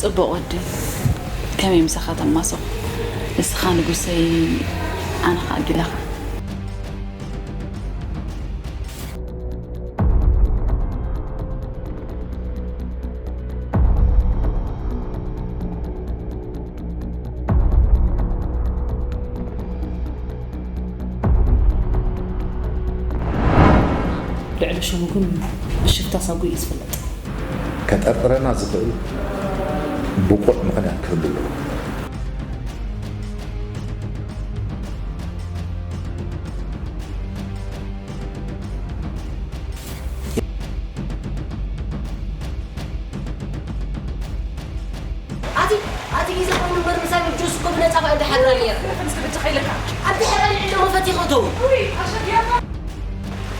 ጽቡቕ ወዲ፣ ከመይ ምሳኻ ተማሰኹ? ንስኻ ንጉሰይ፣ ኣነ ኸኣ ጊላኻ። ልዕሊ ሽሙ ግን ብሽፍታ ሳጉ እዩ ዝፍለጥ። ከጠርጥረና ዝኽእል ብቑዕ ምኽንያት ክህሉ ኣለዎ። ኣቲ ኣቲ ግዜ ኮይኑ እምበር ምሳይ ጁስ እኮ ብነጻ ፋይዳ ሓድራ ነይራ። ኣብቲ ሕራይ ዕለሞ ፈቲኹ እተው።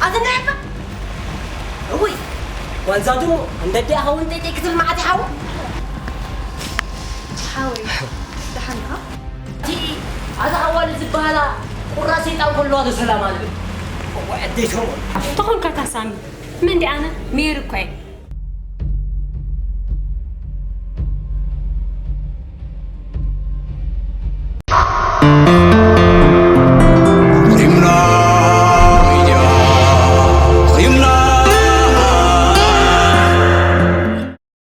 ኣቲ ንዕባ እውይ ጓልዛ ድሞ እንደ ዲኣ ኸውን ጤጤ ክትብል መዓት ይሓው። ሓወይ ደሓን ዲኻ? እቲ ኣታ ኣዋልድ ዝበሃላ ቁራስ ሰይጣን ከለዋ ዶ ሰላም ኣለ? እዋይ ኣደይ ሰሞን። ተኾንካ ታሳሚ። መን ዲ ኣነ? ሜሪ እኮ እየ።